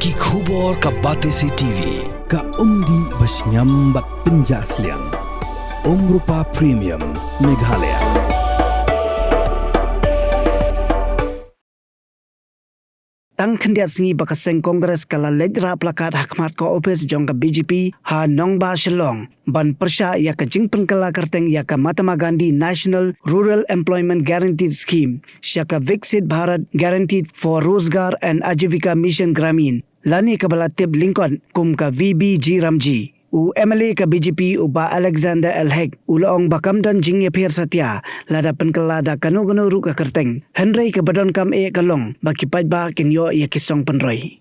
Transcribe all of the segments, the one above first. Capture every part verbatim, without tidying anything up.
Ki khubor ka Batesi T V, ka umdih ba shngiam bad pynjah sliang. Umrupa Premium, Meghalaya. Tang khyndiat sngi ba ka seng Congress ka la leit rah placard ha khmat ka ophis jong ka B J P ha nongbah Shillong ban pyrshah ïa ka jingpynkylla kyrteng ïa ka Mahatma Gandhi National Rural Employment Guarantee Scheme sha ka Viksit Bharat Guarantee for Rozgar and Ajivika Mission Grameen, lane kaba la tip lyngkot kum ka V B G Ramji. U M L A ka B J P u Bah Alexander L Hek u la ong ba kam don jingïapher satia lada pynkylla da kano kano ruh ka kyrteng, hynrei kaba donkam eh ka long ba ki paidbah kin ïoh ïa ki song pynroi.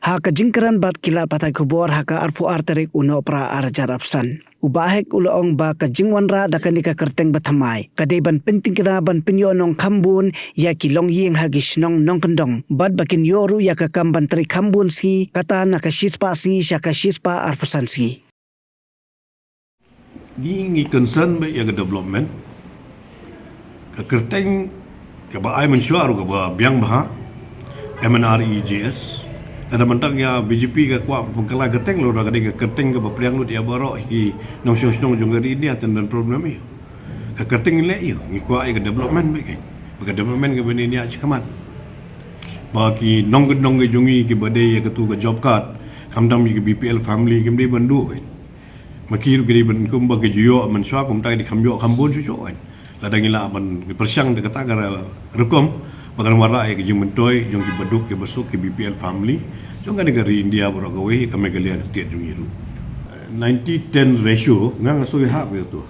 Ha ka jingkren bad ki lad pathai khubor ha ka arphew ar tarik u Nohprah ar hajar arphew san, u Bah Hek u la ong ba ka jingwanrah da kane ka kyrteng bathymmai ka dei ban pynthikna ban pynïoh nongkham bun ïa ki longïing ha ki shnong nongkyndong bad ba kin ïoh ruh ïa ka kam ban trei kham bun sngi, kata na ka shispah sngi sha ka shispah arphew san sngi. Ngi ngi concern bad ïa ka development. Ka kyrteng kaba ai mynshuwa ruh kaba biang bha, M N R E G S. Lada mynta ïa B J P ka kwah pynkylla kyrteng, lada ka dei ka kyrteng kaba pdiang lut ïa baroh ki nongshong shnong jong ka ri India, tang don problem ïa ka kyrteng. Leh ïa ngi kwah ïa ka development bad ka, bad ka development kaba ngi ïa shikmat ba ki nongkyndong ka jong ngi kiba dei ïa katu ka job card, khamtam ïa ka B P L family kim dei ban duh. Ma ki ruh ki dei ban kumba ki ju ïoh mynshuwa, kumta ki dei kham ïoh kham bun shuh shuh. Lada ngi lah ban pyrshang da kata ka rukom ba kan wanrah ïa ka jingmyntoi jong kiba duk kiba suk, ki B P L family jong kane ka ri India baroh kawei, ka Meghalaya ka state jong ngi ruh. Ninety ten ratio nga nga soi hap ïa tu.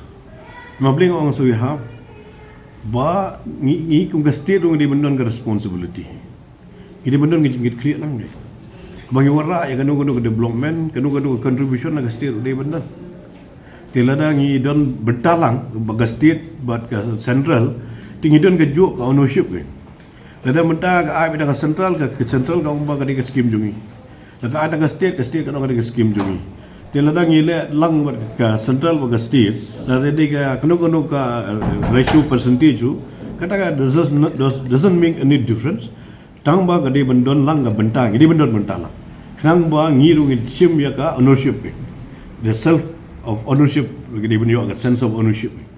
Ma bling ong soi hap ba ngi ngi kum ka state ruh ngi dei ban don ka responsibility. Ngi dei ban don ka jingkitkhlieh lang de. Ba ngi wanrah ïa kano kano ka development, kano kano ka contribution na ka state ruh dei ban don. Te lada ngi don bynta lang ba ka state bad ka central, te ngi don ka juh ka ownership ngi. Lada mynta ka ai beit da ka central, ka, ka central ka ong ba ka dei ka scheme jong ngi. Lada ai da ka state, ka state ka ong ka dei ka scheme jong ngi. Te lada ngi leh lang bad ka central bad ka state, lada dei ka kano kano ka, eh, ratio percentage ruh, kata ka doesn't, does, doesn't make any difference. Tang ba ka dei ban don lang ka bynta, ngi dei ban don bynta lang. Khnang ba ngi ruh ngin shim ïa ka ownership, eh. The self of ownership, ngi dei ban ïoh ka sense of ownership, eh.